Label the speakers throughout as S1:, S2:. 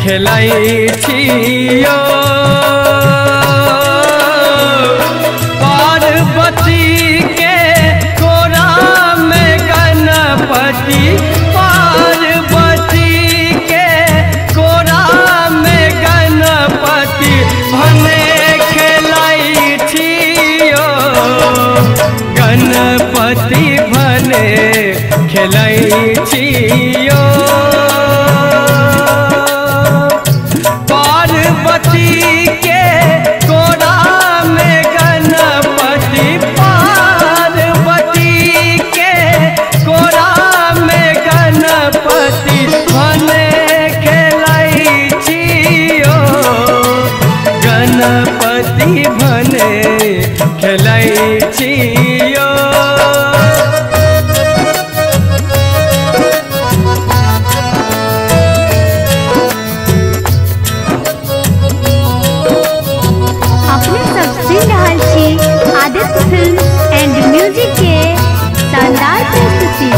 S1: खेलै छियो। पार्वती के कोरा में गणपति, पार्वती के कोरा में गणपति भने खेलै छियो। गणपति भने खेलै छियो। पार्वती के कोरा में गणपति, पार्वती के कोरा में गणपति भने खेलै छियो। गणपति भने खेलै छियो।
S2: अपने सब सुन रहल छी आदित्य फिल्म एंड म्यूजिक के शानदार प्रस्तुति।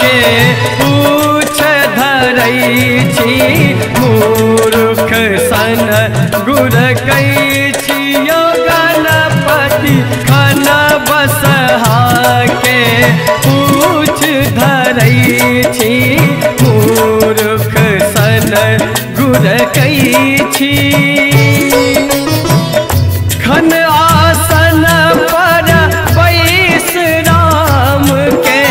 S1: के पूछ धरै छी, मूर्ख सन गुर कै छियो। गणपति खन बसहा के पूछ धरै छी, मूर्ख सन गुर कै छी। खन आसन पर बैस राम के,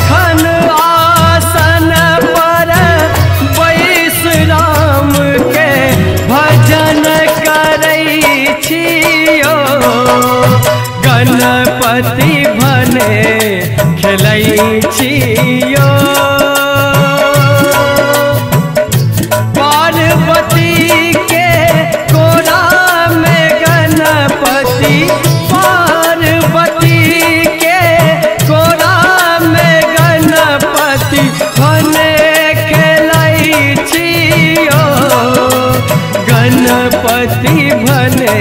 S1: खन आसन पर बैस राम के भजन करै छियो। गणपति भने खेलै छियो। पार्वती के कोरा में गणपति, पार्वती के कोरा में गणपति भने खेलै छियो। गणपति भने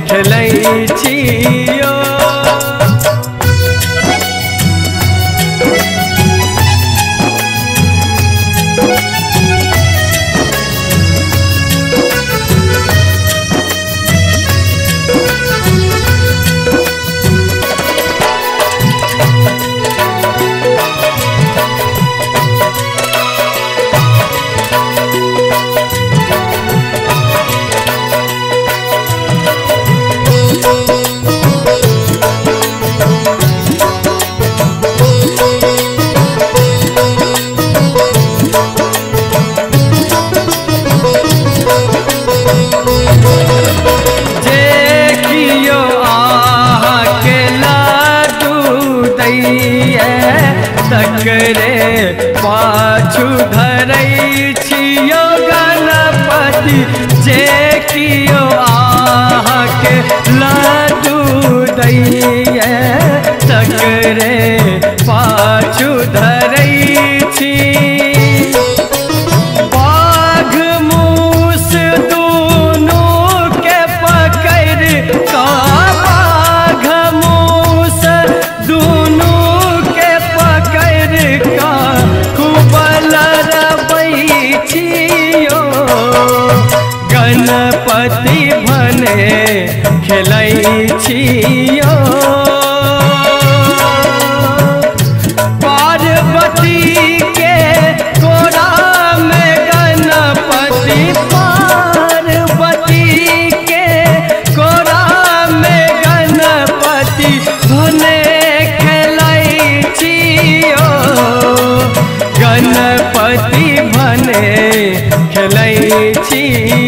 S1: खेलै छियो। तकरे पाछू धरै छियो। गणपति जे कियो आके लड्डू दैये, तकरे पाछू धरै छी। बाघ मूस दूनू के पकड़ का, बाघ मूस दूनू के पकड़ का खूब लड़बै छियो। गणपति भने खेलै छियो। पार्वती के कोरा में गणपति, पार्वती के कोरा में गणपति भने खेलै छियो। गणपति भने खेलै छियो।